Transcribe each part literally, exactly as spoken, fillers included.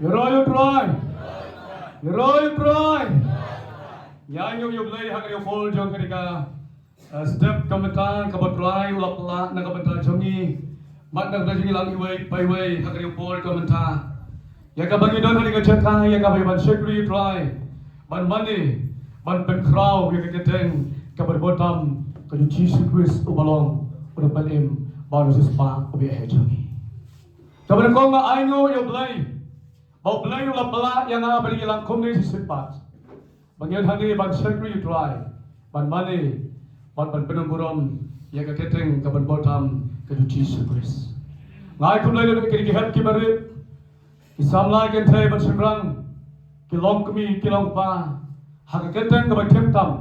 Ïaroh ïa u Trai. Ïaroh ïa u Trai. Ïa ngi ïa u Blei ha ka ïa u por jong ka dei ka, eh, step ka mynta kaba u Trai u la pynlah na ka bynta jong ngi. Bad na ka bynta jong ngi lang iwei pa iwei ha ka ïa u por ka mynta. Ïa kaba ngi don ha ka jaka ïa kaba ban shakri ïa u Trai. Ban mane, ban pynkhraw ïa ka kyrteng kaba donkam ka jong u Jisu Khrist uba long u nongpynim bad u nongsiewspah uba ïeit jong ngi. Kaba nyngkong nga ainguh ïa u Blei. Ba u Blei u la pynlah ïa nga ba ngi lang kumne shi shipat. Ba ngi ïoh hangne ban shakri ïa u Trai. Ban mane, ban, ban pynburom ïa ka kyrteng kaba donkam ka jong u Jisu Khrist. Nga ai khublei ïa ki, ki hep ki barit. Ki samla kynthei bad shynrang. Ki longkmie, ki longkpa. Ha ka kyrteng kaba khraw tam.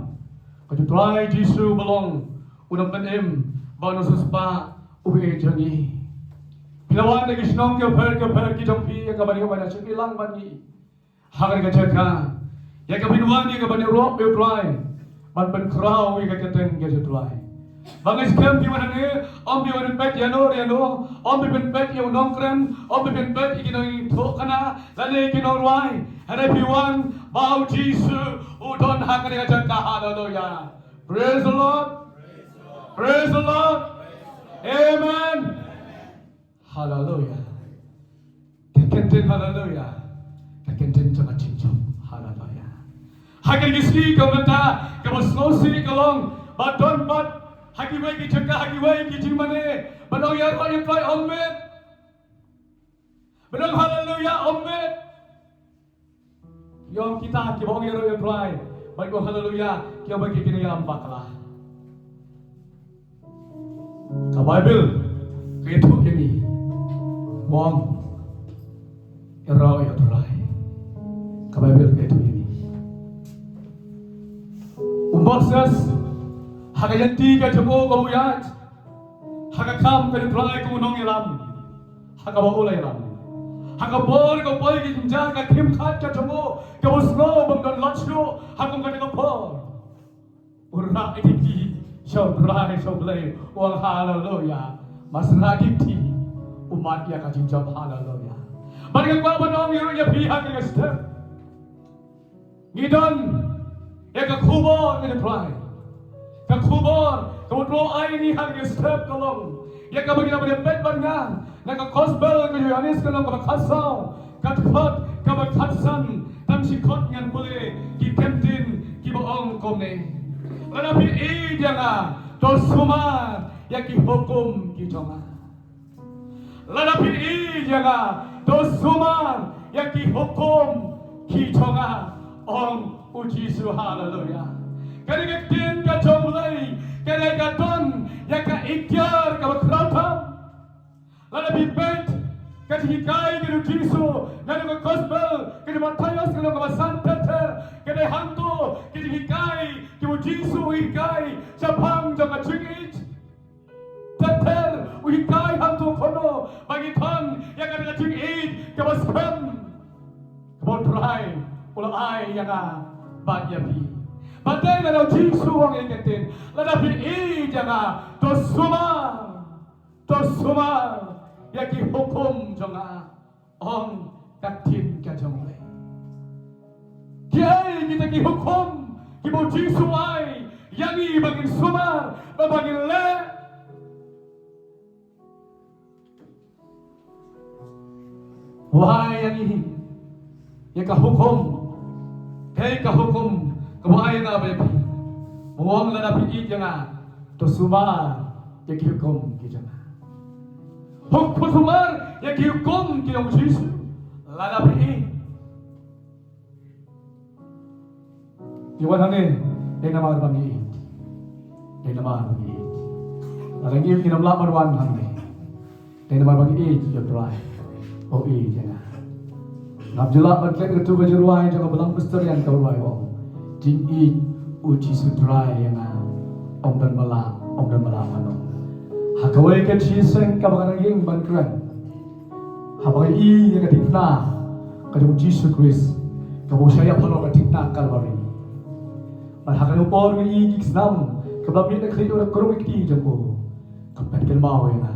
Ka jong u Trai Jisu ba long u nongpynim bad u nongsiewspah uba ïeit jong ngi. Phi la wan na ki shnong ki pher ki pher ki jong phi ïa kaba ngi wan na shu phi lang bad ngi. Ha ka jaka ïa kaba ngi wan ïa kaba ngi ïaroh ïa u Trai. Ban pynkhraw ïa ka kyrteng ka jong u Trai. Ba ngi skhem phi wan hangne, ym phi wan peit ïa no ïa no, ym phi wan peit ïa u nongkren, ym phi wan peit ïa ki nongïathuhkhana, lane ki nongrwai. Hynrei phi wan ba u Jisu u don ha ka jaka. Haleluya. Praise the Lord. Praise the Lord. Amen. Haleluya. Ka kyntien haleluya. Ka kyntien jong ka jingjop. Haleluya. Ha kane ka sngi ka mynta kaba sngewsih ka long ba don pat ha kiwei ki jaka, ha kiwei ki jingmane, ba dang ïaroh ïa u Trai ym miet. Ba dang haleluya ym miet. Ïa kita kiba ong ïaroh ïa u Trai, ba ki ong haleluya, ki ong ba ki kine ïalam bakla. Ka Baibl ka ïathuh ïa ngi, ba ong ïaroh ïa u Trai. Ka Baibl ka ïathuh ïa ngi. U Moses ha ka ïaid ka jong u ka u ïaid ha ka kam ka jong u Trai kum u nongïalam. Ha kaba u la ïalam. Ha ka por ka poi ka jingjia ka khim khat ka jong u kaba u sngew bym don lad shuh ha kum kata ka por. U rah ïa ki kti sha u Trai sha u Blei u ong haleluya. Mas rah ïa ki kti u mad ïa ka jingjop haleluya. Bad nga kwah ban ong ïa phi ha kane ka step. Ngi don ïa ka khubor ka jong u Trai. Ka khubor kaba u Trai u ai ïa ngi ha kane ka step ka long ïa kaba ngi la peit bad nga na ka gospel ka jong u Ïohannes ka lynnong kaba khatsaw, ka dkhot kaba khatsan, tang shi khot ngan pule ki kyntien kiba ong kumne. Lada phi ïeit ïa nga to sumar ïa ki hukum ki jong nga. Lada phi ïeit ïa nga to sumar ïa ki hukum ki jong nga, ong u Jisu haleluya. Kane ka ktien ka jong u Blei kane ka don ïa ka iktiar kaba khraw tam. Lada phi peit ka jinghikai ka jong u Jisu na ka gospel ka jong u Mathaios ka lynnong kaba san ter ter, ka dei hangto ka jinghikai kaba u Jisu u hikai shaphang jong ka jingïeit. Ter ter u hikai hangto kumno ba ngi don ïa kata ka jingïeit kaba skhem kaba u Trai u la ai ïa nga bad ïa phi. Bad dei na u Jisu u ong ïa ka ktien, lada phi ïeit ïa nga to sumar, to sumar ïa ki hukum jong nga. Ong ka ktien ka jong u Blei. Kiei kita ki hukum kiba u Jisu u ai ïa ngi ba ngin sumar bad ba ngin leh? U ai ïa ngi ïa ka hukum. Kaei ka hukum kaba u ai ïa nga bad ïa phi? U ong lada phi ïeit ïa nga to sumar ïa ki hukum ki jong nga. Huk pud sumar ïa ki hukum ki jong u Jisu. Lada phi ïeit. Ngi wan hangne dei namar ba ngi ïeit. Dei namar ba ngi ïeit. Lada ngi ïeit ngim lah ban wan hangne. Dei namar ba ngi ïeit ïa u Trai. U ïeit ïa nga. Ngam ju lah ban klet ïa katu ka jingrwai jong ka balang pastor ïa ka rwai ba ong, jingïeit u Jisu Trai ïa nga, ym don ba lah, ym don ba lah ban ong. Ha kawei ka jingïaseng kaba nga nang ïeng ban kren, haba nga ïohi ïa ka thikna ka jong u Jisu Khrist kaba u shah ïap halor ka thikna Kalbari. Bad ha kane ka por nga ïohi ki snam kiba la miet na khlieh na ka rung kti jong u. Ka pynkynmaw ïa nga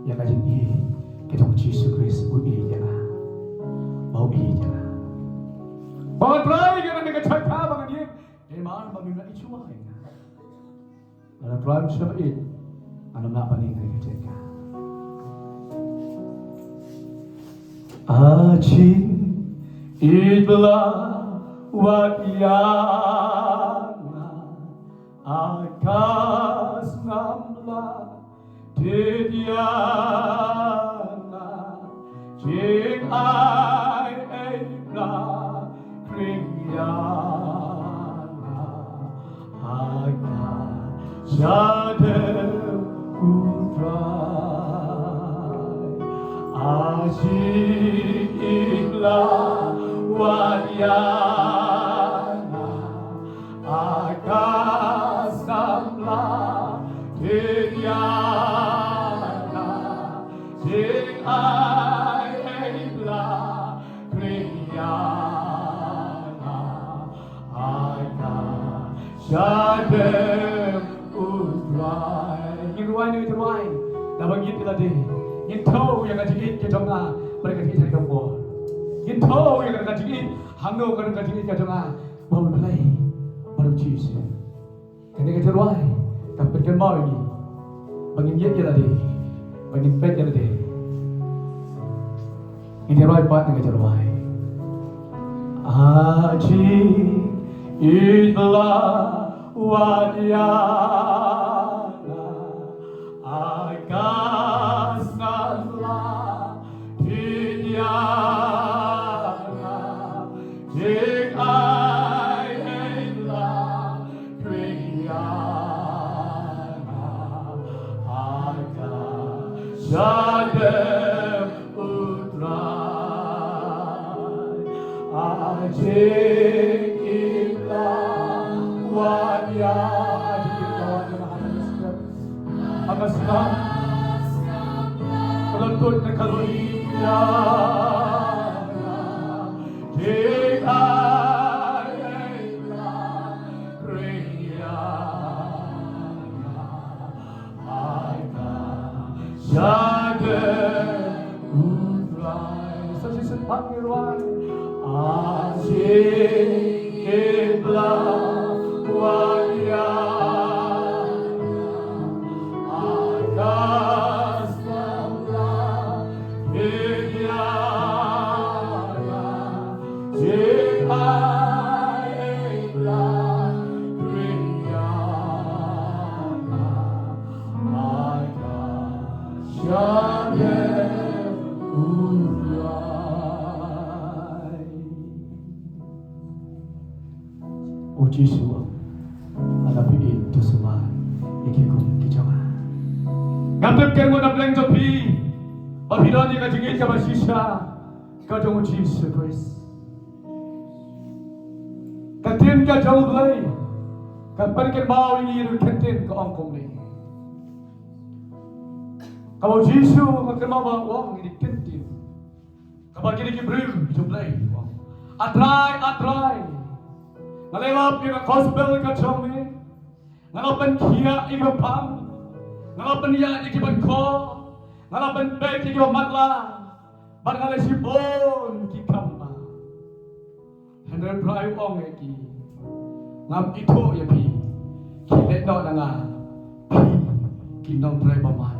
ïa ka jingïeit ka jong u Jisu Khrist, u ïeit ïa nga. Ba ba mi na ichua ina. Lada Trai um shem it, ngan ym lah ban ing ha ka jingïaid. A jingïeit ba la wad ïa nga, a ka snam la Tied ïa nga, jingai ei Blei, khring ïa nga, ha ka jingim u Trai. A jingim la wad ïa nga, a ka snam la tied ïa nga, jingai ei Blei, khring ïa nga, ha ka jingim u Trai. Ngin rwai, ngin rwai. Da ba ngin ïa lade, ngin thew ïa ka jingïeit ka jong nga bad ka jingïeit ha ka por. Ngin thew ïa ka jingïeit, hangno ka jingïeit ka jong nga ba u Blei, ba u Jisu. Kane ka jingrwai ka pynkynmaw ïa ngi ba ngin ïeit ïa lade, ba ngin peit ïa lade. Ngin ïa rwai pat ïa ka jingrwai. A jingïeit ba la wad ïa nga, a ka snam la tied ïa nga, jingai ei Blei, khring ïa nga, ha ka jingim u Trai. A jingim ba la wad ïa, a jingim ba la wad ïa nga, ha ka snam, ha ka snam ba la tied na Kalbari ïa nga, jingai ei Blei, khring ïa nga, ha ka jingim u Trai. Sa shisien pat ngin rwai. A jingïeit ba la wad ïa nga, a ka snam la tied ïa nga, jingai ei Blei, khring ïa nga, ha ka jingim u Trai. O Jisu, lada phi ïeit to sumar ïa ki hukum ki jong nga. Ngam tip kane ka bneng jong phi ba phi don ïa ka jingïeit kaba shisha ka jong u Jisu Khrist. Ka ktien ka jong u Blei ka pynkynmaw ïa ngi ruh, ka ktien ka ong kumne. Kaba u Jisu u kynmaw ba u ong ïa kine ki ktien. Kaba kine ki briew ki jong u Blei u ong, A Trai, A Trai, nga la ïalap ïa ka gospel ka jong me. Nga la pynkhiah ïa kiba pang, nga la pynïaid ïa kiba khuid, nga la pynpeit ïa kiba matlah, bad nga la shibun ki kam bha. Hynrei u Trai u ong ïa ki, ngam ithuh ïa phi, khie leit noh na nga, phi ki nongtrei bymman.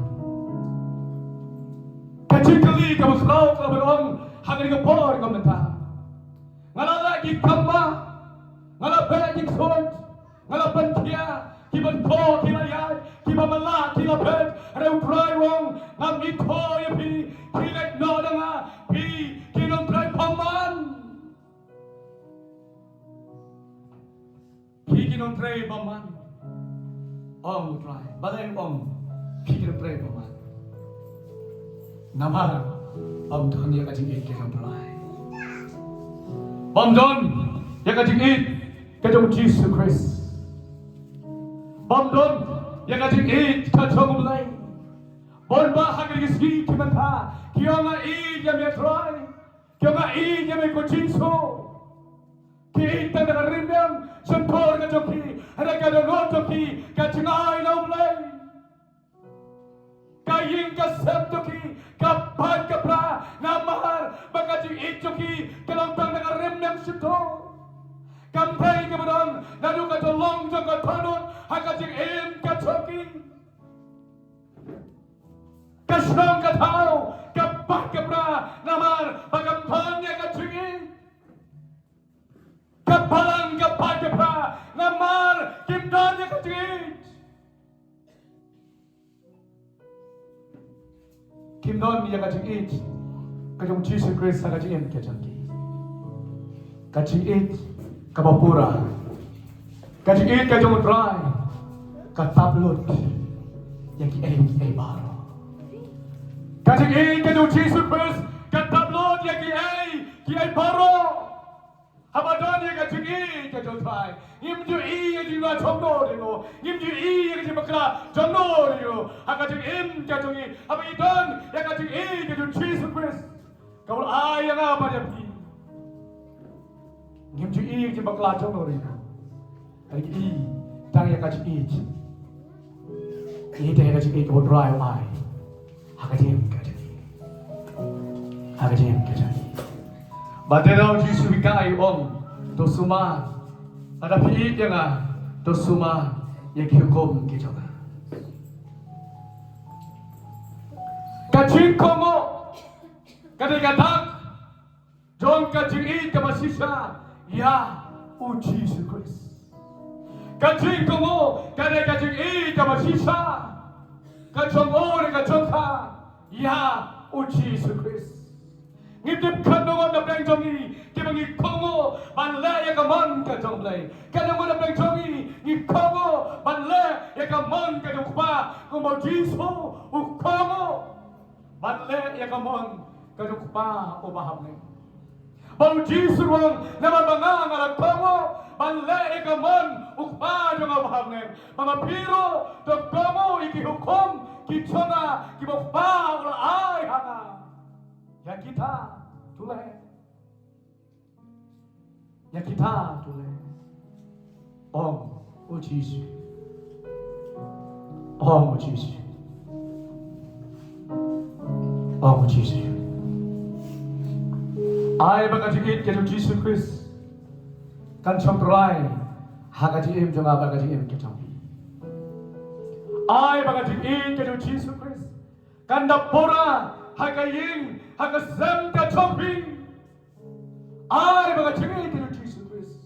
Ka jingkylli kaba khraw kaba ong ha kane ka por ka mynta. Nga la leh ki kam bha, nga la beh ki ksuid, nga la pynkhiah, kiba khuid ki la ïaid, kiba matlah ki la peit. Hynrei u Trai u ong, ngam ithuh ïa phi, khie leit noh na nga, phi ki nongtrei bymman. Phi ki nongtrei bymman, ong u Trai. Balei ong phi ki nongtrei bymman? Namar ym don ïa ka jingïeit ka jong u Trai. Ym don ïa ka jingïeit ka jong u Jisu Khrist. Ym don ïa ka jingïeit ka jong u Blei. Bun bah ha kine ki sngi ki mynta ki ong nga ïeit ïa me Trai. Ki ong nga ïeit ïa me ko Jisu. Ki ïeit tang da ka rynïeng shyntur ka jong ki, hynrei ka dohnud jong ki ka jngai na u Blei. Ka ïing ka sem jong ki ka pait ka pra, namar ba ka jingïeit jong ki ka long tang da ka rynïeng shyntur. Kam Pyrthei kaba don naduh ka tyllong jong ka dohnud ha ka jingim ka jong ki. Ka shnong ka thaw ka bat ka pra namar ba kam don ïa ka jingïeit. Ka balang ka bat ka pra namar kim don ïa ka jingïeit. Kim don ïa ka jingïeit ka jong Jisu Khrist ha ka jingim ka jong ki. Ka jingïeit kaba pura, ka jingïeit ka jong U Trai ka tap lut ïa kiei kiei baroh. Ka jingïeit ka jong Jisu Khrist ka tap lut ïa kiei kiei baroh. Haba don ïa ka jingïeit ka jong U Trai, ngim ju ïohi ïa ka jingrwai jong no de no, ngim ju ïohi ïa ka jingbakla jong no de no. Ha ka jingim ka jong ngi, haba ngi don ïa ka jingïeit ka jong Jisu Khrist, kaba u la ai ïa nga bad ïa phi, ngim ju ïohi ïa ka jingbakla jong no de no. Ka jingïeit, tang ïa ka jingïeit. Ïeit, tang ïa ka jingïeit kaba U Trai u ai ha ka jingim ka jong ngi. Ha ka jingim ka jong ngi. Bad te U Jisu u hikai u ong, to sumar. Lada phi ïeit ïa nga, to sumar ïa ki hukum ki jong nga. Ka jingkohnguh ka dei ka dak jong ka jingïeit kaba shisha ïa U Jisu Khrist. Ka jingkohnguh ka dei ka jingïeit kaba shisha ka jong u ne ka jong ka ïa U Jisu Khrist. Ngi tip katno ngut na pdeng jong ngi kiba ngi kohnguh ban leh ïa ka mon ka jong U Blei. Katno ngut na pdeng jong ngi ngi kohnguh ban leh ïa ka mon ka jong U Kpa kumba U Jisu u kohnguh ban leh ïa ka mon ka jong U Kpa uba ha bneng. Bad U Jisu u ong, namar ba nga nga la kohnguh ban leh ïa ka mon U Kpa jong nga uba ha bneng, ba ma phi ruh to kohnguh ïa ki hukum ki jong nga kiba U Kpa u la ai ha nga. Ïa kita to leh. Ïa kita to leh. Ong U Jisu. Ong U Jisu. Ong U Jisu. Ai ba ka jingïeit ka jong U Jisu Khrist kan shong trai ha ka jingim jong nga bad ka jingim ka jong phi. Ai ba ka jingïeit ka jong U Jisu Khrist kan da pura ha ka ïing, ha ka sem ka jong phi. Ai ba ka jingïeit ka jong U Jisu Khrist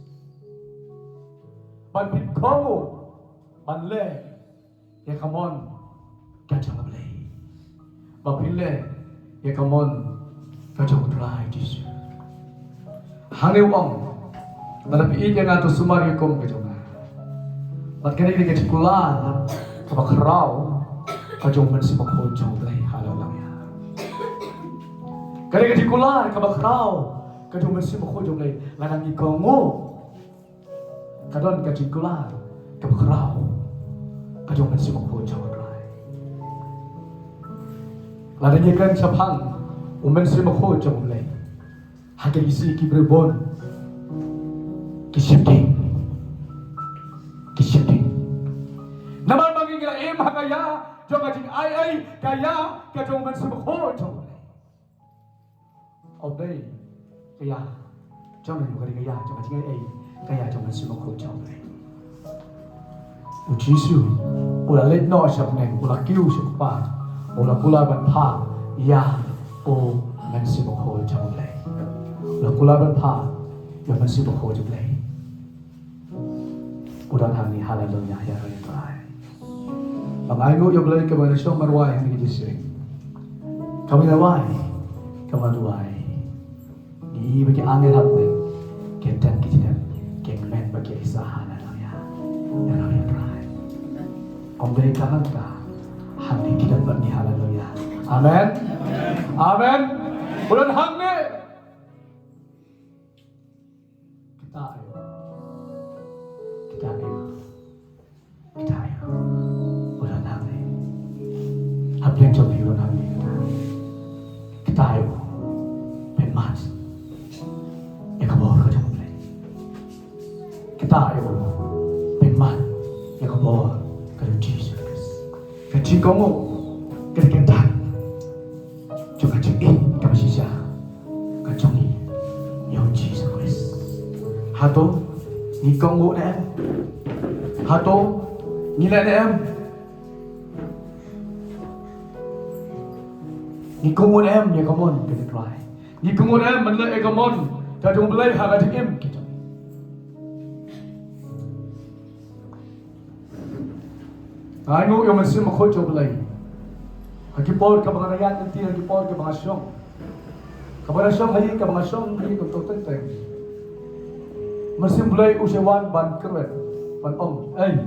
ban pynkohnguh ban leh ïa ka mon ka jong U Blei, ban pynleh ïa ka mon ka jong U Trai Jisu. Hangne u ong, lada phi ïeit ïa nga to sumar ïa ka hukum ka jong nga. Bad kane ka dei ka jingkular kaba khraw ka jong U Mynsiem Bakhuid jong U Blei. Haleluia. Ka dei ka jingkular kaba khraw ka jong U Mynsiem Bakhuid jong U Blei. Lada ngi kohnguh, ka don ka jingkular kaba khraw ka jong U Mynsiem Bakhuid jong U Trai. Lada ngi kren shaphang U Mynsiem Bakhuid jong U Blei, ha ka dei shi ki briew bun ki sheptieng, ki sheptieng. Namar ba ngi la im ha ka ïa jong ka jingai ei, ka ïa ka jong U Mynsiem Bakhuid jong U Blei. Ym dei ka ïa jong ngi, ka dei ka ïa jong ka jingai ei, ka ïa jong U Mynsiem Bakhuid jong U Blei. U Jisu u la leit noh sha bneng, u la kiew sha U Kpa, u la kular ban phah ïa U Mynsiem Bakhuid jong U Blei. U la kular ban phah ïa U Mynsiem Bakhuid jong U Blei. U don hangne, haleluia, ïaroh ïa U Trai. Ba nga ainguh ïa U Blei kaba ngi la shong marwai hangne ha ka jingshisha. Kaba ngi la wai, kaba ngi la duwai. Ngi i ba ki angel ha bneng kin tep ki jingtep, kin kmen bad ki risa, haleluia. Ïaroh ïa U Trai. Ym dei tang hangta, hangne ki don bad ngi, haleluia. Amen. Amen. U don hangne. Kita aïu. Kita aïu. Kita aïu. U don hangne. Ha bneng jong phi u don hangne. Kita aïu. Pynmad ïa ka bor ka jong U Blei. Kita aïu. Pynmad ïa ka bor ka jong U Jisu Khrist. Ka jingkohnguh ka dei ka dak jong ka jingïeit kaba shisha ka jong ngi ïa U Jisu Khrist. Hato Ngi kohnguh ne em? Hato ngi leh ne em? Ngi kohnguh ne em ïa ka mon ka jong U Trai? Ngi kohnguh ne em ban leh ïa ka mon ka jong U Blei ha ka jingim ka jong ngi? Nga ainguh ïa U Mynsiem Bakhuid jong U Blei ha ki por kaba nga ïaid lynti, ha ki por kaba nga shong, kaba nga shong ha ïing, kaba nga shong ha ïing kumto teng teng. U Mynsiem Blei u sa wan ban kyrwit, ban ong, "Ei,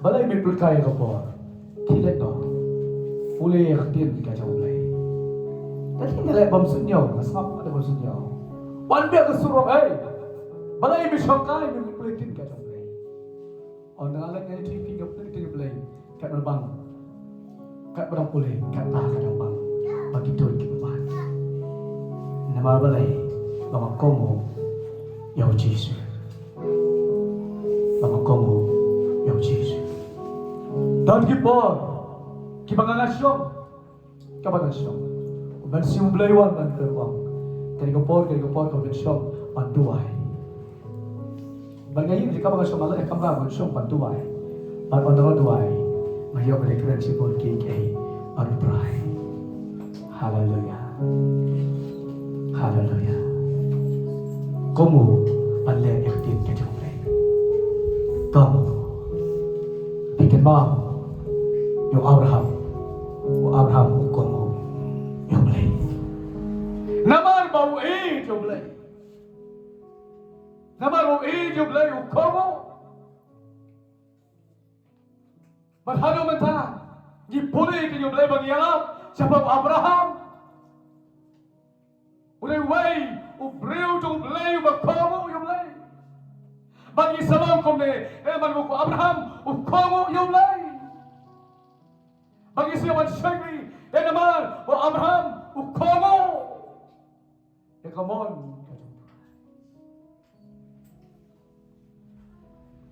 balei me pynlehkai ïa ka por? Khie leit noh, pule ïa ka ktien ka jong U Blei." Te nga leh bym suidñiew, nga sngap leh bym suidñiew. Wan biang ka sur, ong, "Ei, balei me shongkai, me pule ktien ka jong U Blei?" Ong, nga leh, nga leh ktien ka jong U Blei, kat ba dang, kat ba dang pule, kat ba ka dang bang, ba ki don kiba mad. Namar balei? Ba nga kohnguh ïa U Jisu. Ba nga kohnguh ïa U Jisu. Don ki por kiba nga shong, kaba nga shong, U Mynsiem Blei u wan ban kyrpad. Kane ka por, kane ka por kaba nga shong ban duwai. Ban nga ïeng, kaba nga shong, nga leit ha kamra ban shong ban duwai. Ban ong, duwai, nga ïoh ban kren shibun kiei kiei bad U Trai. Haleluia. Haleluia. Kohnguh ban leh ïa ka ktien ka jong U Blei. Kohnguh. Phi kynmaw ïa u Abraham. U Abraham u kohnguh ïa U Blei. Namar ba u ïeit ïa U Blei. Namar u ïeit ïa U Blei, u kohnguh. Bad haduh mynta ngi pule ïa U Blei ba ngi ïalap shaphang u Abraham. U dei uwei u briew jong U Blei uba kohnguh ïa U Blei. Ba ngi sa long kumne, eh, namar ba u Abraham u kohnguh ïa U Blei. Ba ngi sa ïoh ban shakri, eh, namar ba u Abraham u kohnguh ïa ka mon ka jong U Trai.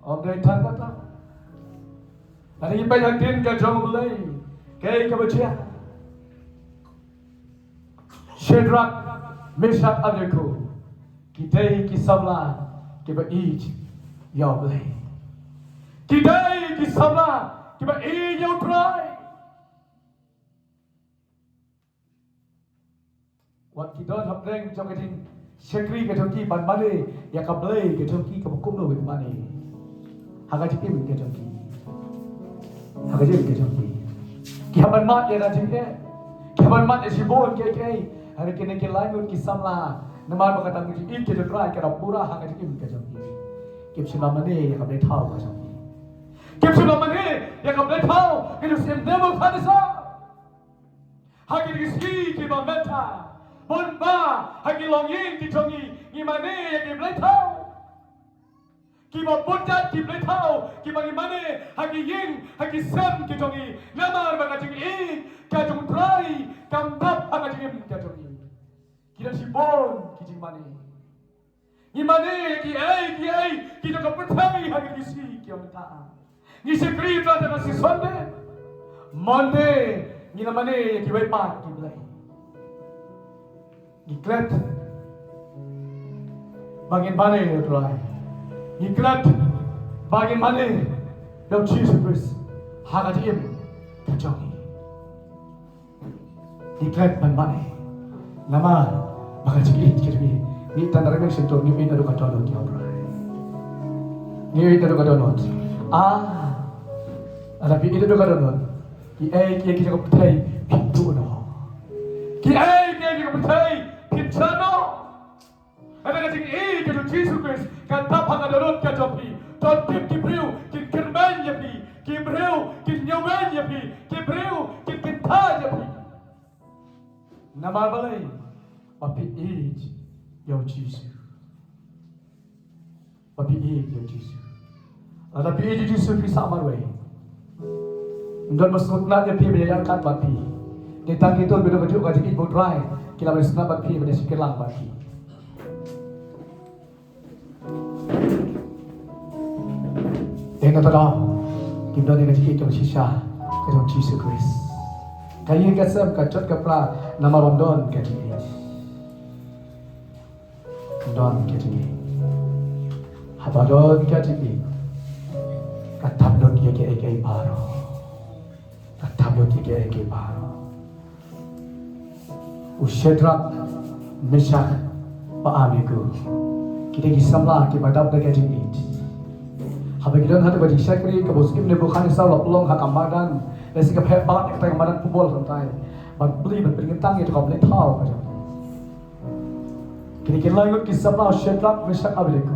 Ym dei tang kata. Lada ngi peit ha ka ktien ka jong U Blei, kaei kaba jia? Shadrak, Meshak, Abednego, ki dei ki samla kiba ïeit ïa U Blei. Ki dei ki samla kiba ïeit ïa U Trai. Wat ki don hapdeng jong ka jingshakri ka jong ki ban mane ïa ka blei ka jong ki kaba kumno ki mane ha ka jingim ka jong ki. Ha ka jingim ka jong ki, ki hap ban mad ïa ka jingeh, ki hap ban mad ïa shibun kiei kiei. Hynrei kine ki laingut ki samla, namar ba kata ka jingïeit ka jong U Trai ka dang pura ha ka jingim ka jong ki, kim shym la mane ïa ka blei thaw ka jong ki. Kim shym la mane ïa ka blei thaw ka jong u Syiem Nebukhadnessar. Ha kine ki sngi kiba mynta, bun ba ha ki longïing ki jong ngi ngi mane ïa ki blei thaw. Kiba bun jait ki blei thaw kiba ngi mane ha ki ïing, ha ki sem ki jong ngi, namar ba ka jingïeit ka jong U Trai kam dap ha ka jingim ka jong ngi. Ki don shibun ki jingmane. Ngi mane ïa kiei kiei ki jong ka pyrthei ha kine ki sngi kiba mynta. Ngi shakri U Trai tang ha shi Sunday. Monday ngi la mane ïa kiwei pat ki blei. Ngi klet ba ngin mane ïa U Trai. Ngi klet ba ngin mane ïa U Jisu Khrist ha ka jingim ka jong ngi. Ngi klet ban mane namar ba ka jingïeit ka jong ngi. Ngi tang da rymmen shyntur, ngi ïeit naduh ka dohnud ïa U Trai. Ngi ïeit naduh ka dohnud. Ah, lada phi ïeit naduh ka dohnud, kiei kiei ki jong ka pyrthei phin tuh noh. Kiei kiei ki jong ka pyrthei phin shah noh. Hynrei ka jingïeit ka jong U Jisu Khrist ka dap ha ka dohnud ka jong phi. Don tip ki briew kin kyrmen ïa phi, ki briew kin ñiewbeiñ ïa phi, ki briew kin kyntha ïa phi. Namar balei? Ba phi ïeit ïa U Jisu. Ba phi ïeit ïa U Jisu. Lada phi ïeit ïa U Jisu phi sah marwei. Ym don ba sngewtynnat ïa phi ban ïa ïaid ryngkat bad phi. Dei tang kito kiba don kajuh ka jingïeit bad U Trai ki lah ban ïasngap bad phi, ban ïashim kyrlang bad phi. Dei na kata daw kim don ïa ka jingïeit kaba shisha ka jong U Jisu Khrist. Ka ïing ka sem ka jot ka pra namar bym don ka jingïeit. Don ka jingïeit ha Ba don ka jingïeit ka thap lut ïa kiei kiei baroh. Ka thap lut ïa kiei kiei baroh. U Shadrak, Meshak bad Abednego, kita ki samla kiba dap da ka jingïeit. Haba ki don ha kaba jingshakri, kaba u syiem Nebukhadnessar u la pynlong ha ka madan, lehse kaba heh palat ïa kata ka madan pynbor hangtai, ban plie ban pynkyntang ïa kata ka blei thaw ka jong. Kine ki lai ngut ki samla, Shadrak, Meshak, Abednego,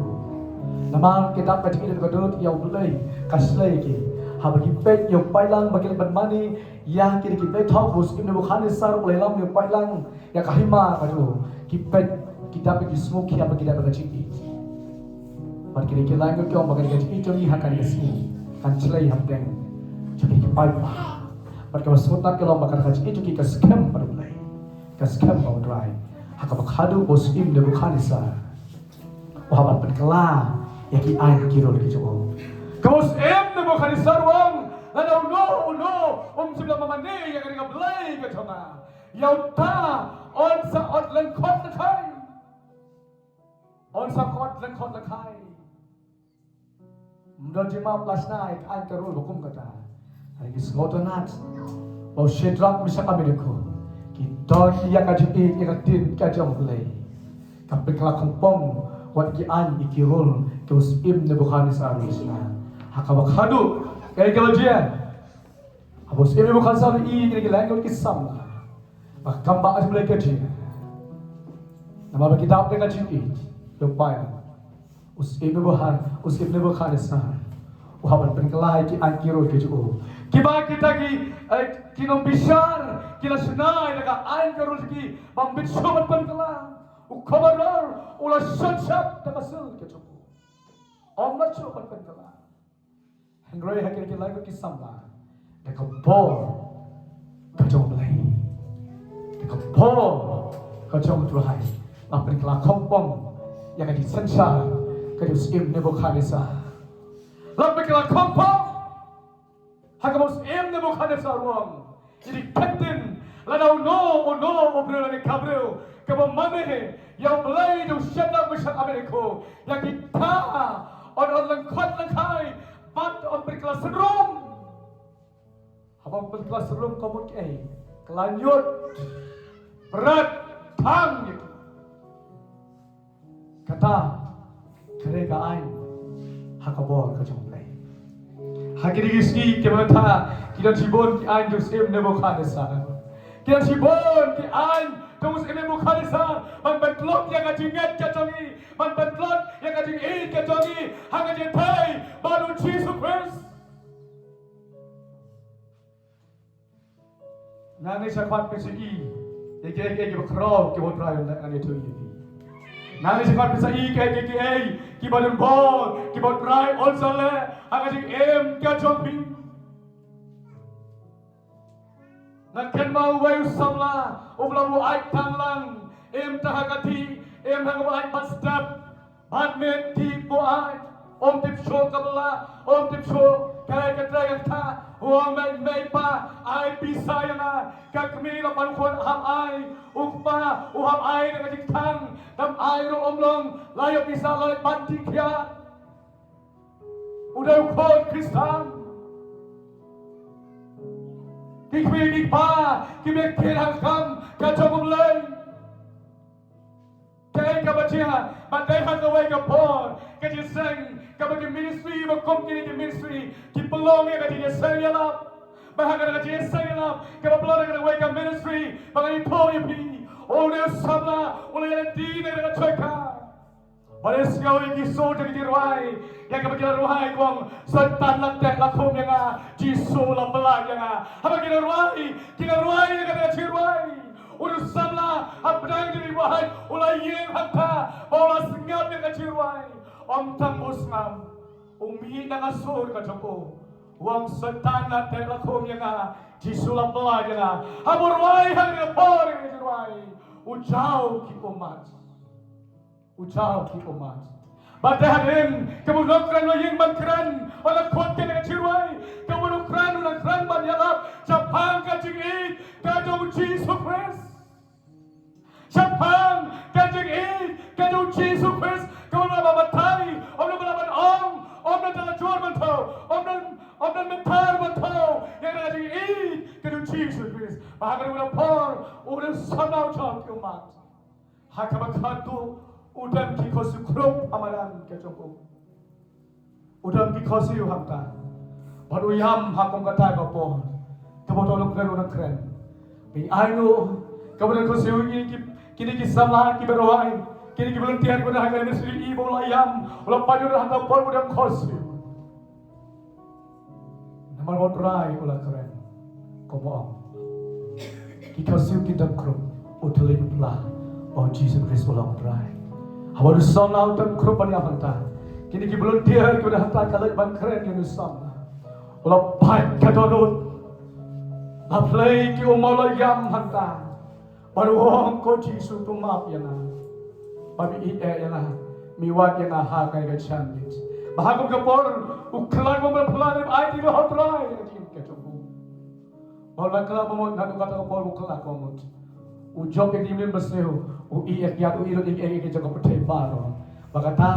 namar ki dap ka jingïeit, ka dohnud ïa U Blei, ka shlei ïa ki. Haba ki peit ïa u paidlang ba ki leit ban mane ïa kine ki blei thaw ba u syiem Nebukhadnessar u la ïalam ïa u paidlang, ïa ka hima ka jong u, ki peit, ki dap, ki sngewkhia ba ki dap ka jingïeit. Bad kine ki lai ngut ki ong ba kane ka jingïeit jong ngi ha kane ka sngi kan shlei hapdeng jong ki paidbah. Bad kaba sngewtynnat ki ong ba kane ka jingïeit jong ki ka skhem bad U Blei, ka skhem bad U Trai. Ha kaba khadduh ba u syiem Nebukhadnessar u hap ban pynkylla ïa ki aiñ ki rul ki jong u. Kaba u syiem Nebukhadnessar u ong, lada uno uno um shym la mane ïa kane ka blei ka jong nga, ïa uta un sa ot lyngkhot lyngkhai. Un sa ot lyngkhot lyngkhai. Ym don jingmap lashna ïa ka aiñ ka rul ba kum kata. Hynrei ngi sngewtynnat ba u Shadrak, Meshak, Abednego ki don ïa ka jingïeit ïa ka ktien ka jong U Blei. Ka pynkylla khongpong wat ki aiñ ïa ki rul ka u syiem Nebukhadnessar u la shna. Ha kaba khadduh kaei kaba jia? Haba u syiem Nebukhadnessar u ïohi ïa kine ki lai ngut ki samla, ba kam ba ai Blei ka jingïeit, namar ba ki dap da ka jingïeit, u paidlang, u syiem Nebukhad-, u syiem Nebukhadnessar u hap ban pynkylla ïa ki aiñ ki rul ki jong u. Kiba kita ki, eh, ki nongbishar ki la shna ïa ka aiñ ka rul ki bym bit shuh ban pynkylla. U khubor u la shon shop da ka sil ka jong u. Ym lah shuh ban pynkylla. Hynrei ha kine ki lai ngut ki samla, da ka bor ka jong U Blei, da ka bor ka jong U Trai, la pynkylla khongpong ïa ka jingsynshar ka jong u syiem Nebukhadnessar. La pynkylla khongpong ha kaba u syiem Nebukhadnessar u ong, ïa ki ktien, lada uno uno u briew lane ka briew kaba mane ïa U Blei jong u Shadrak, Meshak, Abednego, ïa kita un ot lyngkhot lyngkhai bad un pynkylla synrum. Haba un pynkylla synrum ka mut kaei? Kylla ñiut, bret, thang ïa ki. Kata ka dei ka aiñ ha ka bor ka jong U Blei. Ha kine ki sngi, ki bynta ki don shibun ki aiñ jong u syiem Nebukhadnessar. Ki don shibun ki aiñ jong u syiem Nebukhadnessar ban pyntlot ïa ka jingngeit ka jong ngi, ban pyntlot ïa ka jingïeit ka jong ngi ha ka jingïadei bad U Jisu Khrist. Nangne shakhmat phin sa ïohi ïa kiei kiei kiba khraw kiba U Trai un leh, ngan ïathuh ïa phi. Nangne shakhmat phin sa ïohi ïa kiei kiei kiba don bor kiba U Trai un sa leh ha ka jingim ka jong phi. Nga kynmaw uwei u samla uba la buaid tang lang, im tang ha ka dih, im tang ha ka buaid bad step. Bad mynta ki buaid, ym tip shuh kaba lah, ym tip shuh kaei ka trei ka kta. U ong, mei, mei pa, ai pisa ïa nga. Ka kmie la pan khun, hap ai. U kpa u hap ai da ka jingthang. Dang ai ruh ym long. La ïoh pisa la ban dih khia. U dei u khun Khristan. Ki kmie ki kpa ki bym kit ha ka kam ka jong U Blei. Kaei kaba jia, ba dei ha kawei ka por, ka jingïaseng, kaba ki ministry ba kum kine ki ministry ki pynlong ïa ka jingïaseng ïalap. Ba ha kata ka jingïaseng ïalap kaba pynlong ïa kawei ka ministry, ba ngan ïathuh ïa phi, une u samla u la ïalade na ka troika. Ba la sngew ïa ki sur jong ki jingrwai, ïa kaba ki la rwai, ki ong, Soitan la teh la khum ïa nga, Jisu la pyllait ïa nga. Haba ki la rwai, ki la rwai ïa kata ka jingrwai. U samla hapdeng jong ki buaid u la ïeng hangta, ba u la sngap ïa ka jingrwai. Ym tang ba u sngap, u mih na ka sur ka jong u, u ong, Soitan la teh la khum ïa nga, Jisu la pyllait ïa nga. Haba u rwai ha kata ka por ïa ka jingrwai, u jaw ki ummat. U jaw ki ummat. Bad hadien kaba u nongkren u la ïeng ban kren, u la khot ïa ka jingrwai. Kaba u nongkren u la kren ban ïalap shaphang ka jingïeit ka jong u Jisu Khrist. Shaphang ka jingïeit ka jong u Jisu Khrist. Kaba u la batai, u la Ha kaba khatduh u don ki khohsiew khrup ha madan ka jong u. U don ki khohsiew hangta. Bad u ïam ha kum kata ka por. Kaba u nongkren u nongkren. Phi ai nguh kaba don khohsiew, kine ki, kine ki samla kiba rwai, kine ki volunteer kiba don ha ka ministry, i ba u la ïam, u la pynjur hangta por ba u don khohsiew. Namar ba u Trai u la kren. Kumba ong, ki khohsiew ki don khrup, u thylliej u phla. O Jisu Khrist u long u Trai. Haba u samla u don khrup ban ïam hangta, kine ki volunteer kiba don hangta ka leit ban kren ïa u samla. U la pait ka dohnud. La plie ki ummat, la ïam hangta. Bad u ong, ko Jisu, to map ïa nga. Ba me ïeit ïa nga, me wad ïa nga ha kane ka janmiet. Bad ha kum ka por u khlad ba u la plie, ai ti ha u Trai ïa ka jingim ka jong u. Bad u la khlad ba mut, naduh kata ka por u khlad ba mut. U jop ïa ki ïing basniew, u ïeit ïa ki, u ïeit ïa ki jong ka pyrthei baroh. Bad kata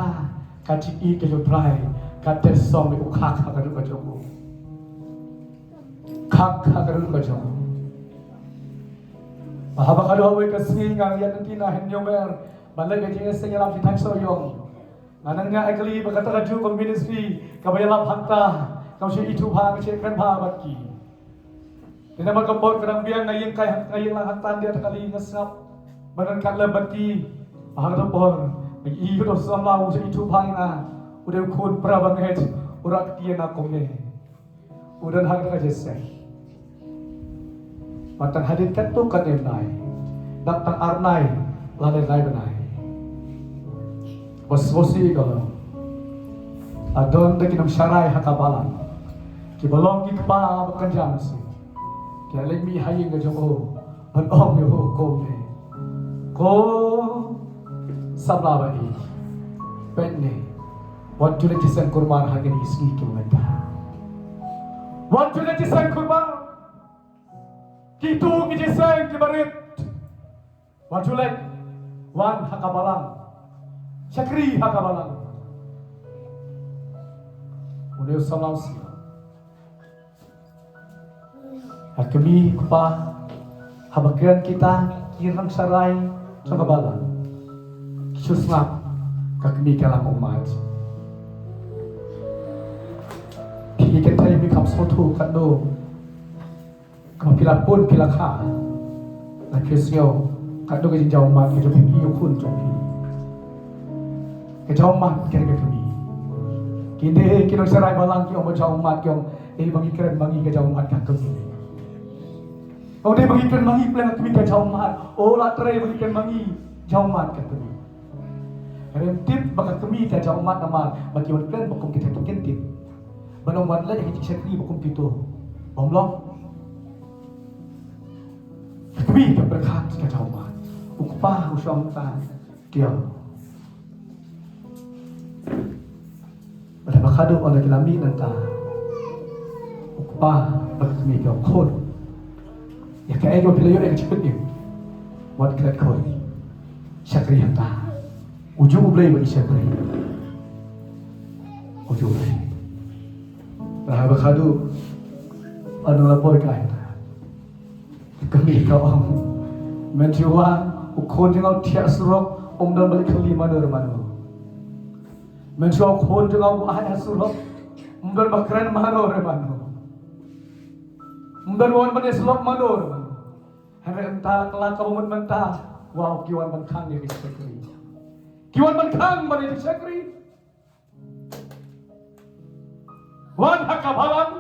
ka jingïeit ka jong u Trai ka teh song ïa u, khak ha ka dohnud ka jong u. Khak ha ka dohnud ka jong u. Bad haba ka dei kawei ka sngi nga ïaid lynti na Hynñiewmer ban leit ka jingïaseng ïalap sha thaiñ Sohiong. Nga nang ïa kylli ba kata ka juh ka ministry kaba ïalap hangta, kam shu ithuh bha, ka shu kren bha bad ki. Te namar ka por ka dang biang, nga ïeng kai, nga ïeng lang hangta, ïa ta kali nga sngap ba don katlem bad ki. Bad ha kata ka por nga ïohi u samla u shu ithuh bha ïa nga, u dei u khun para bangeit, u rah kti ïa nga kumne. U don ha kata ka jingïaseng. Bad tang hadien katto katne bnai, dap tang ar bnai lane lai bnai, ba sngewsih ka long, la don da ki nongsharai ha ka balang kiba long ki kpa ba kynja mynsiem, ki la leit mih ha ïing ka jong u. Ban ong ïa u kumne, ko samla ba ïeit, peit ne, wat ju leit jingïaseng kurban ha kine ki sngi kiba mynta. Wat ju leit jingïaseng kurban. Kito ki jingïaseng kiba rit, wat ju leit. Wan ha ka balang, shakri ha ka balang. Une u samla u sngewsih. Ka kmie ka kpa, haba kren kita ki nongsharai jong ka balang, ki shu sngap, ka kmie ka la ummat. Phi kynthei phi kham sngewthuh katno, kumba phi la pun phi la kha, la phi sngew katno ka jingjaw ummat ka jong phi, phi ïa u khun jong phi. Ka jaw ummat ka, ka kmie. Kine ki nongsharai balang ki ong ba jaw ummat, ki ong, eh, ba ngi kren ma ngi ka jaw ummat ka kmie. Ong, dei ba ngi kren ma ngi pleng ka kmie ka jaw ummat. O, la trei ba ngi kren ma ngi jaw ummat ka kmie. Ka rem tip ba ka kmie ka jaw ummat namar ba ki wan kren ba kum kita ki kyntien. Ba nang wan leh ki jingshakri ba kum kito. Bym long. Ka kmie ka pyrkhat ka jaw ummat. U kpa u shong tan. Kiang. Bad haba khadduh ynda ki la mih nangta, u kpa bad ka kmie ki ong, khun, ïa kaei kaba phi la ïoh ïa ka jingpynim, wat klet khun. Shakri hangta. U ju U Blei bad i shakri. U ju U Blei. Bad haba khadduh ynda la poi kai hangta, ka kmie ka ong, mynta u khun jong nga u thiah surok, um don ba leit khlieh mano re mano. Mynta u khun jong nga u aih ha surok, um don ba kren mano re mano. Um don ba wan ban ïasyllok mano re mano. Hynrei mynta ka la ka mut mynta, wow, ki wan ban khang ïa ki shakri. Ki wan ban khang ban ïa ki shakri. Wan ha ka balang.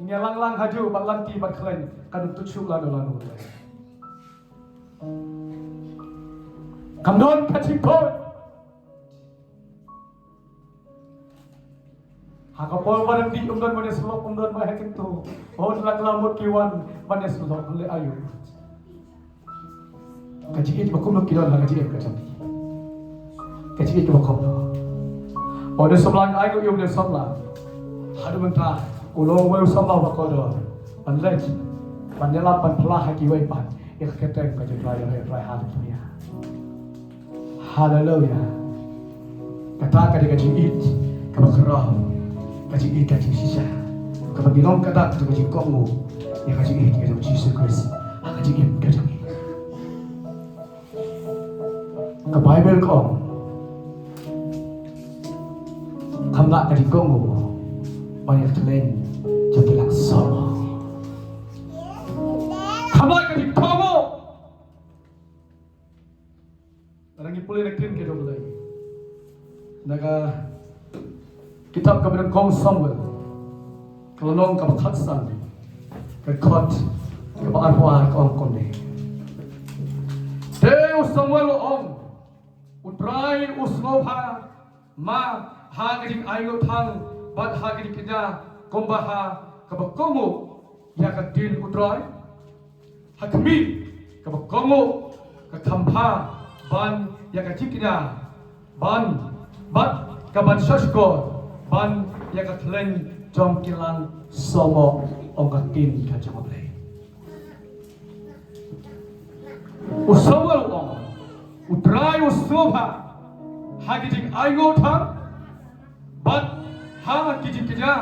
Ngi ïalang lang hajuh bad lynti bad khleiñ, ka dum tu shu lano lano. Kam don ka jingkoit. Ha ka por ba dang dih um don ban ïasyllok, um don ba heh kyntu. Hynrei la ka la mut ki wan ban ïasyllok, leh aïu. Ka jingïeit ba kumno ki don ha ka jingim ka jong ki. Ka jingïeit ba kumno. Ynda u samla, ai nguh ïa u samla. Haduh mynta u long uwei u samla ba kordor ban leit, ban ïalap, ban phla ha kiwei pat ïa ka kyrteng ka jong U Trai, ïa U Trai. Haleluia. Haleluia. Kata ka dei ka jingïeit kaba khraw, ka jingïeit ka jingshisha, kaba ngi long kata ka jingkohnguh ïa ka jingïeit ka jong U Jisu Khrist ha ka jingim ka jong ngi. Ka Baibl ka ong, kham lah ka jingkohnguh ban ïa ka thylliej jong ki langsor. Kham lah ka jingkohnguh. Ngi pule na ka ktien ka jong U Blei na ka kitab kaba nyngkong Samuel, ka lynnong kaba khatsan, ka dkhot kaba arphew ar, ka ong kumne: Te u Samuel u ong, U Trai u sngewbha ma ha ka jingainguh thang bad ha ka jingkñia, kumba ha kaba kohnguh ïa ka ktien U Trai? Ha khmih, kaba kohnguh ka kham bha ban ïa ka jingkñia, ban, bad ka ban shahshkor ban ïa ka thylliej jong ki langsor, ong ka ktien ka jong U Blei. U Samuel u ong, U Trai u sngewbha ha ki jingainguh thang bad ha ki jingkñia,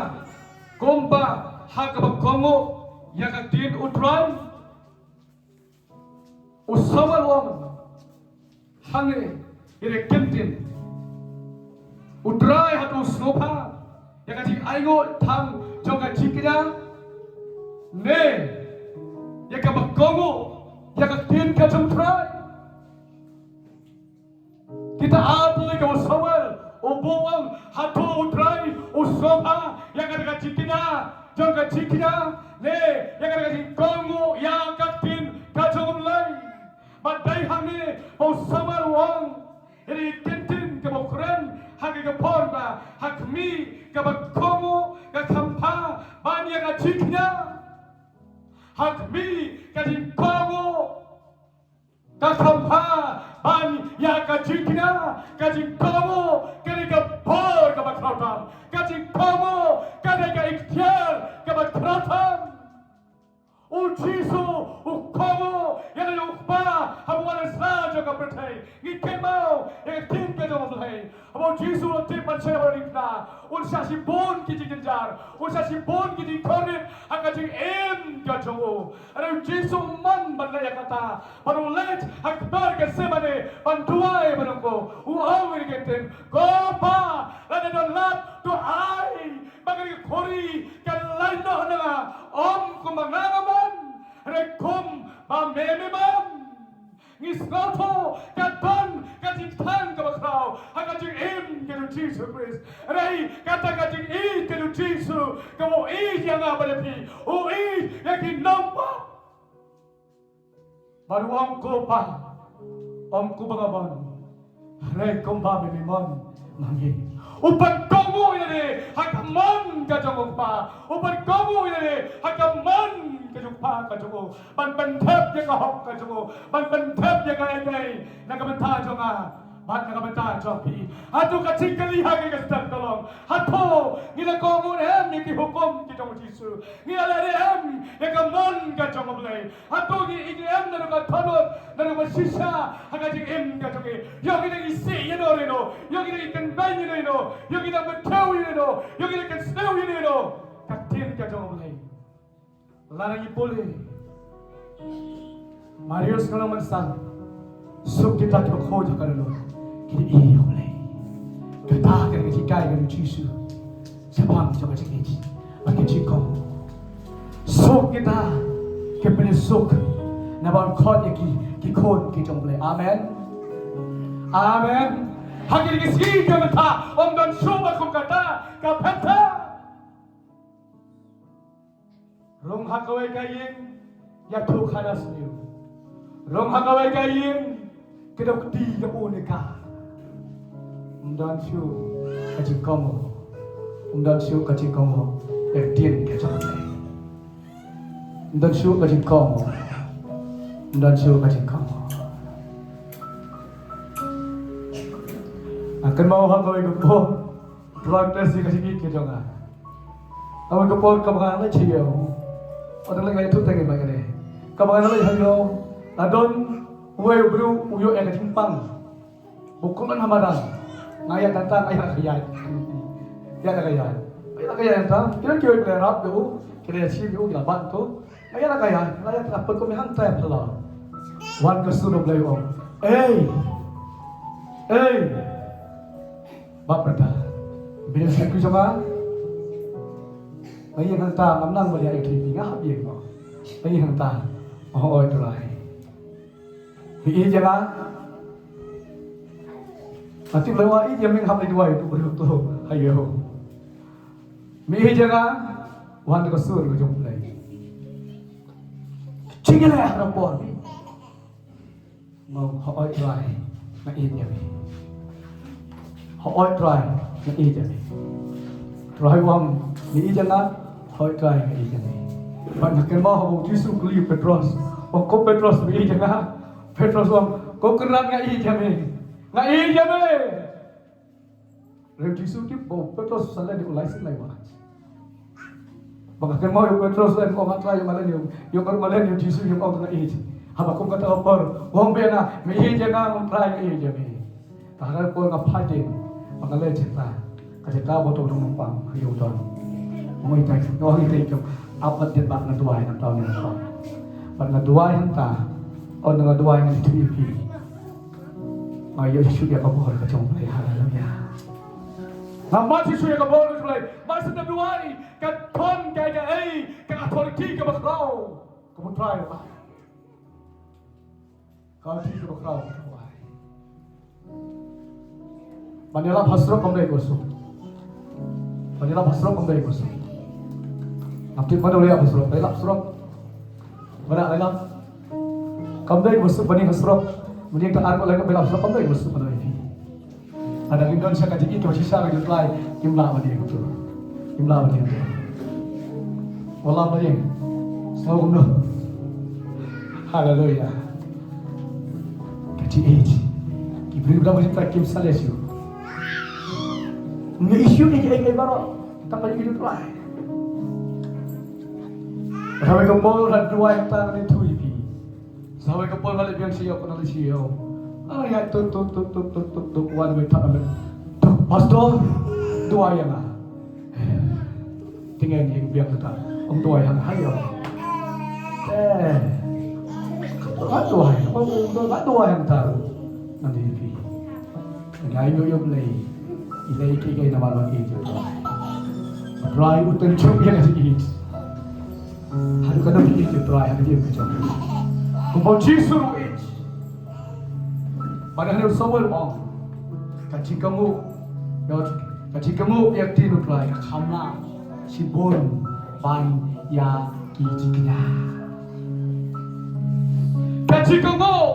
kumba ha kaba kohnguh ïa ka ktien U Trai. U Samuel u ong, hangne, ïa ka ktien, U Trai hato u sngewbha ïa ka jingainguh thang jong ka jingkñia, ne ïa kaba kohnguh ïa ka ktien ka jong U Trai? Kita ap lei ka u Samuel u buh ong, hato U Trai u sngewbha ïa kata ka jingkñia jong ka jingkñia, ne ïa kata ka jingkohnguh ïa ka ktien ka jong U Blei? Bad dei hangne ba u Samuel u ong, ïa ka ktien kaba kren ha ka por ba ha khmih kaba kohnguh ka kham bha ban ïa ka jingkñia. Ha khmih ka jingkohnguh ka kham bha ban ïa ka jingkñia. Ka jingkohnguh ka dei ka bor kaba khraw tam. Ka jingkohnguh ka dei ka iktiar kaba khraw tam. U Jisu u kohnguh ïa la u Kpa haba u wan sha jong ka pyrthei. Ngi kynmaw ïa ka ktien ka jong U Blei. Haba u Jisu u la tip ban shah baroh ki khynnah, un shah shibun ki jingjynjar, un shah shibun ki jingkordit ha ka jingim ka jong u. Hynrei u Jisu u mon ban leh ïa kata, bad u leit ha kper Gethsemane ban duwai bad u ong, u ong ïa ka ktien, ko Pa, lada don lad to ai ba kane ka khuri kan lait noh na nga. Ym kumba nga nga mon, hynrei kumba me me mon. Ngi sngewthuh ka don ka jingthan kaba khraw ha ka jingim ka jong u Jisu Khrist. Hynrei kata ka jingïeit ka jong u Jisu kaba u ïeit ïa nga bad ïa phi, u ïeit ïa ki nongpop. Bad u ong, ko Pa, ym kumba nga mon, hynrei kumba me me mon ma ngi. U pynkohnguh ïa lade ha ka mon ka jong u Kpa. U pynkohnguh ïa lade ha ka mon ka jong u Kpa ka jong u, ban pynthep ïa ka hok ka jong u, ban pynthep ïa kaei kaei na ka bynta jong nga bad na ka bynta jong phi. Hato ka jingkylli ha kane ka step ka long, hato ngi la kohnguh em ïa ki hukum ki jong u Jisu? Ngi la leh em ïa ka mon ka jong u Blei? Hato ngi ïeit em naduh ka dohnud, naduh ka shisha ha ka jingim ka jong ngi? Ïoh ngi dang isih ïano ïano, ïoh ngi dang ikynbeiñ ïano ïano, ïoh ngi dang btiew ïano ïano, ïoh ngi dang kynsniew ïano ïano ka ktien ka jong u Blei. Lada ngi pule Marius ka long mynsan, suk kita kiba khuid ha ka dohnud, ki ïeit ïa u Blei. Kata ka dei ka jinghikai ka jong u Jisu shaphang jong ka jingïeit bad ka jingkohnguh. Suk kita kiba suk naba yn khot ïa ki, ki khun ki jong u Blei. Amen. Amen. Ha kine ki sngi ki mynta, ym don shuh ba kum kata ka pyrthei. Rung ha kawei ka ïing, ïathuh khana sniew. Rung ha kawei ka ïing, kdew kti ïa u ne ka. Ym don shuh ka jingkohnguh. Ym don shuh ka jingkohnguh ïa ka ktien ka jong u Blei. Ym don shuh ka jingkohnguh. Ym don shuh ka jingkohnguh. Nga kynmaw ha kawei ka por, thrang te shi ka jingïeit ka jong nga. Kawei ka por kaba nga leit sha ïew. Ynda leit nga ïathuh tang ïa ma kane. Kaba nga leit sha ïew, la don uwei u briew u ïoh ïa ka jingpang. Ba u khlem ha madan. Nga ïaid tang tang, nga ïaid ka ïaid. Ïaid ka ïaid. Ïaid ka ïaid tang. Ki don kiwei ki la ïarap ïa u, ki la ïashim ïa u, ki la bat ïa u. Nga ïaid ka ïaid, nga ïaid ka pyrkhat kumne hangta phylla. Wan ka sur U Blei u ong, ei, Ei, bap rta, bini sngewthuh jong nga. Nga ïeng hangta, ngam nang ban ïa ïa phi, nga hap ïeng mo. Nga ïeng hangta, oh oi Trai. Phi ïeit ïa nga. Nga tip lei wa ïeit ïa me, hap lei duwai tu briew tu. Hayo. Me ïeit ïa nga. Wan ka sur ka jong Blei. Jingïaleh ha por. Mo, hooid Trai, nga ïeit ïa me. Hooid Trai, nga ïeit ïa me. Trai u ong, me ïeit ïa nga? Hooid Trai, nga ïeit ïa me. Bad nga kynmaw haba u Jisu u kylli u Petros, u ong, ko Petros, me ïeit ïa nga? Petros u ong, ko Kynrad, nga ïeit ïa me. Nga ïeit ïa me. Hynrei u Jisu u tip ba u Petros u sa len ïa u lai sien lai wah. Ba nga kynmaw ïa u Petros u ong, nga Trai, ïoh ma len ïa u, ïoh ma len ïa u Jisu, ïoh ma ong nga ïeit. Haba kum kata ka por u ong biang, me ïeit ïa nga? Nga ong, Trai, nga ïeit ïa me. Te ha kata ka por nga phai dien ba nga leh jingthoh, ka jingthoh ba u don nongpang ha ïew don. Nga ong, Trai, nga ong, Trai, ap bad dien bad nga duwai na thaw ne na thaw. Bad nga duwai hangta, ynda nga duwai ngan ïathuh ïa phi. Nga ïoh shuh ïa ka bor ka jong U Blei. Haleluya. Nga mad shuh ïa ka bor ka jong U Blei. Mar shu da duwai, ka don kaei kaei, ka authority kaba khraw kaba U Trai u ai. Ka authority kaba khraw kaba u ai. Ban ïalap ha surok kam dei kaba suk. Ban ïalap ha surok kam dei kaba suk. Ngam tip mano ba ïalap ha surok, ba ïalap ha surok. Mano ba ïalap? Kam dei kaba suk ban ïeng ha surok. Ban ïeng tang ar ngut lai ngut, ba ïalap ha surok kam dei kaba suk, mano ïa phi. Lada ngim don sha ka jingïeit kaba shisha ka jong U Trai, ngim lah ban ïeng, ngim lah ban ïeng. Wat lah ban ïeng. Sngewbha kumno? Haleluya. Ka jingïeit. Ki briew ba dang ba jingthoh kim sa leh shuh. Ngim ïohi shuh ïa kiei kiei baroh. Tang ka jingïeit U Trai. Kawei ka por nga duwai hangta, ngan ïathuh ïa phi. Sa kawei ka por nga leit biang sha ïew, nga leit sha ïew. Nga ïaid tut tut tut tut tut tut, wan wei thad, wan wei. Pastor, duwai ïa nga. Te ngan ïeng biang hangta. Ong duwai ïa nga ha ïew. Eh. Nga duwai, nga duwai hangta. Ngan ïa phi. Nga ïohi ïa U Blei. I leh kiei kiei namar ba ïeit ïa U Trai. U Trai u tynjuh ïa ka jingïeit. Haduh katno phi ïeit ïa U Trai ha ka jingim ka jong phi. Kumba u Jisu ruh u ïeit. Bad hangne u Samuel u ong, ka jingkohnguh, ka jingkohnguh ïa ka ktien U Trai ka kham lah shibun ban ïa ki jingkñia. Ka jingkohnguh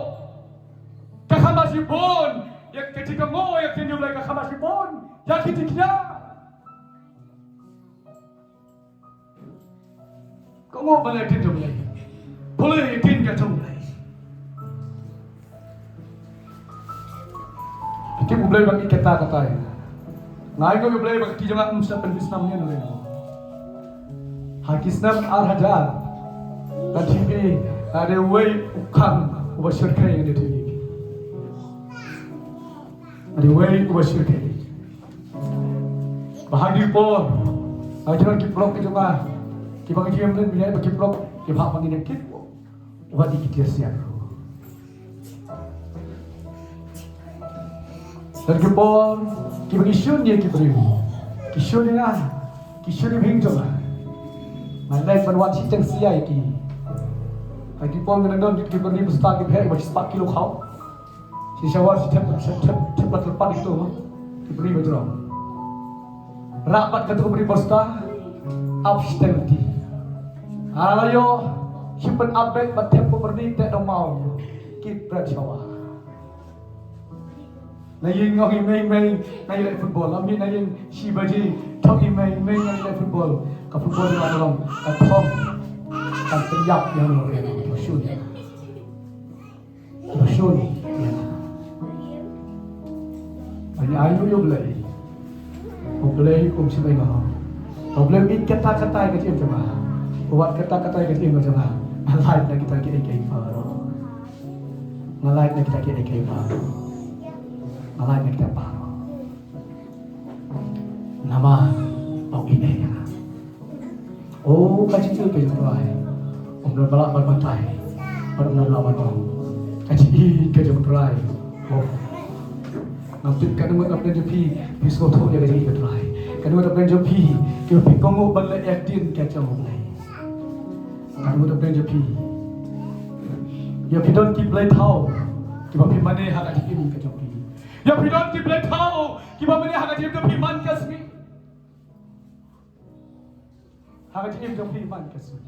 ka kham lah shibun ïa, ka jingkohnguh ïa ka ktien U Blei ka kham lah shibun ïa ki jingkñia. Kohnguh ban ïa ka ktien jong U Blei. Pule ïa ka ktien ka jong U Blei. Ki tip U Blei ba ïeit katta katta. Nga ainguh ïa U Blei ba ka kti jong nga ym shym la pynbit snam ïa u. Ha ki snem ar hajar, la tip ïa nga, la dei uwei u khang uba shyrkhei, nga dei tip ïa. La dei uwei uba shyrkhei. Ba ha ki por, ha ki por ki paralok ki jong nga, kiba ki jingim ym leh ba ki paralok, kiba hap ban ïa kit wat ïa ki tiar siar. Don ki por kiba ki shun ïa ki briew, ki shun ïa nga, ki shun ïa bhing jong nga. Nga leit ban wan shiteng sia ïa ki. Ha ki por ngan don ki briew ba stad ki bhek ba shispah kilo khaw. Shi sawar shi thep, shi thep, thep la kyrpad ito, ki briew ba jrong. Rah pat kato ka briew ba stad, ap shiteng lynti. Ala ïoh shi pynap beit ba thep ka briew te dong maw. Ki bret sawar. Na ïing ong i mei, mei, nga ïaleh football. Ym i na ïing shi baje, thok i mei, mei, nga ïaleh football. Ka football ka long, ka thok, ka pynïap ïa nga, ïa nga, ïa nga. Ba shun ïa nga. Ba ngi ainguh ïa U Blei. U Blei um shym ïehnoh. U Blei u ïeit katta katta ïa ka jingim jong nga. U wad katta katta ïa ka jingim jong nga. Nga lait na kita kiei kiei baroh. Nga lait na kita kiei kiei baroh. Nga lait na kita baroh. Namar ba u ïeit ïa nga. Oh, ka jingïeit ka jong U Trai. Ym don ba lah ban batai. Bad ym don ba lah ban ong. Ka jingïeit ka jong U Trai. Oh. Ngam tip katno ngut na pdeng jong phi phi sngewthuh ïa ka jingïeit ka Trai. Katno ngut na pdeng jong phi kiba phi kohnguh ban leh ïa ka ktien ka jong U Blei. Katno ngut na pdeng jong phi ïa phi don ki blei thaw kiba phi mane ha ka jingim ka jong phi. Ïa phi don ki blei thaw kiba mane ha ka jingim jong phi man ka sngi. Ha ka jingim jong phi man ka sngi.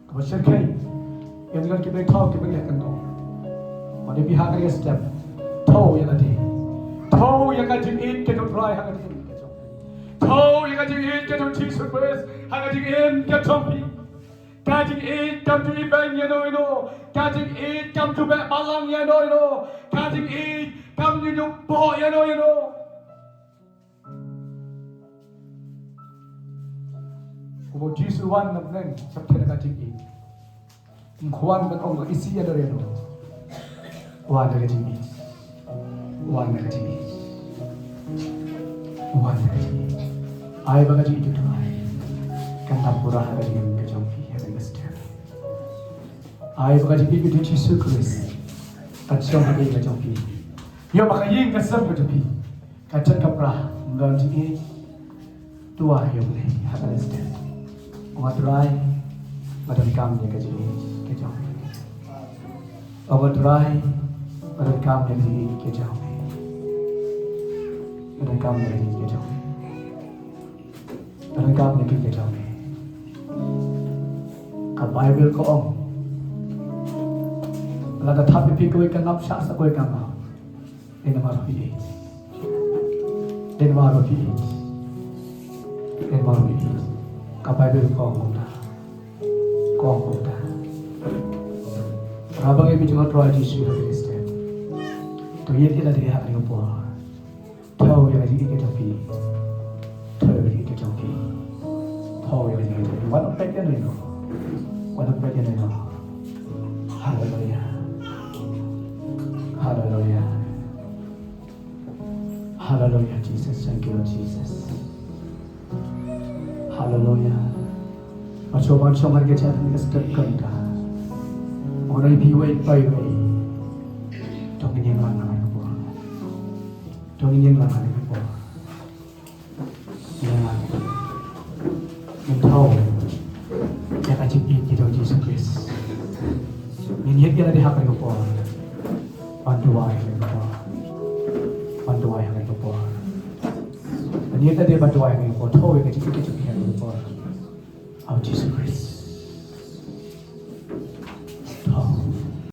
Kaba shyrkhei ïa ki blei thaw kiba ngi ïa kynduh. Wat ïa phi ha ka step. Thaw ïa lade. Thaw ïa ka jingïeit ka jong U Trai ha ka jingim ka jong phi. Thaw ïa ka jingïeit ka jong Jisu Khrist ha ka jingim ka jong phi. Ka jingïeit kam ju ibeiñ ïano ïano. Ka jingïeit kam ju beh balang ïano ïano. Ka jingïeit kam ju ju boh ïano ïano. Kumba u Jisu u wan na bneng, sheptieng na ka jingïeit. Ym kwah ban ong ba isih ïa dore no. Wan na ka jingïeit. Wan na ka jingïeit. Wan na ka jingïeit. Ai ba ka jingïeit u Trai kan dap pura ha ka jingim ka jong phi ha ka step. Ai ba ka jingïeit u Jisu Khrist kan shong ha ka ïing ka jong phi. Ïoh ba ka ïing ka sem ka jong phi kan jan ka pra. Ym don jingïeit. Duwai ïa U Blei ha ka step. Ong, A Trai, nga donkam ïa ka jingïeit ka jong me. Ong, A Trai, nga donkam ïa ka jingïeit ka jong me. Nga donkam ïa ka jingïeit ka jong me. Nga donkam ïa ka jingïeit ka jong me. Ka Baibl ka ong, lada thap ïa phi kawei ka ngap, shah sa kawei ka ngap. Dei namar ba phi ïeit. Dei namar ba phi ïeit. Dei namar ba phi ïeit. Ka Baibl ka ong kumta. Ka ong kumta. Haba ngi mih jong U Trai Jisu ha ka step, to ïeit ïa lade ha kane ka por. Thaw ïa ka jingïeit ka jong phi. Thaw ïa ka jingïeit ka jong phi. Thaw ïa ka jingïeit ka jong phi. Wat ym peit ïano ïano. Wat ym peit ïano ïano. Haleluya. Haleluya. Haleluya, Jesus. Thank you, Lord Jesus. Haleluya. Ba shu ban shong ha ka jingïeit ka step kane ka. Ong, ïa phi wei pa wei. To ngin ïeng lang ha kane ka por. To ngin ïeng lang ha kane ka por. Ïa, ngin thaw ïa ka jingïeit jong Jisu Khrist. Ngin ïeit ïa lade ha kane ka por. Ban duwai ha kane ka por. Ban duwai ha kane ka por. Ngin ïeit ïa lade ban duwai ha kane ka por. Thaw ïa ka jingïeit jong phi ha kane ka por. O Jisu Khrist.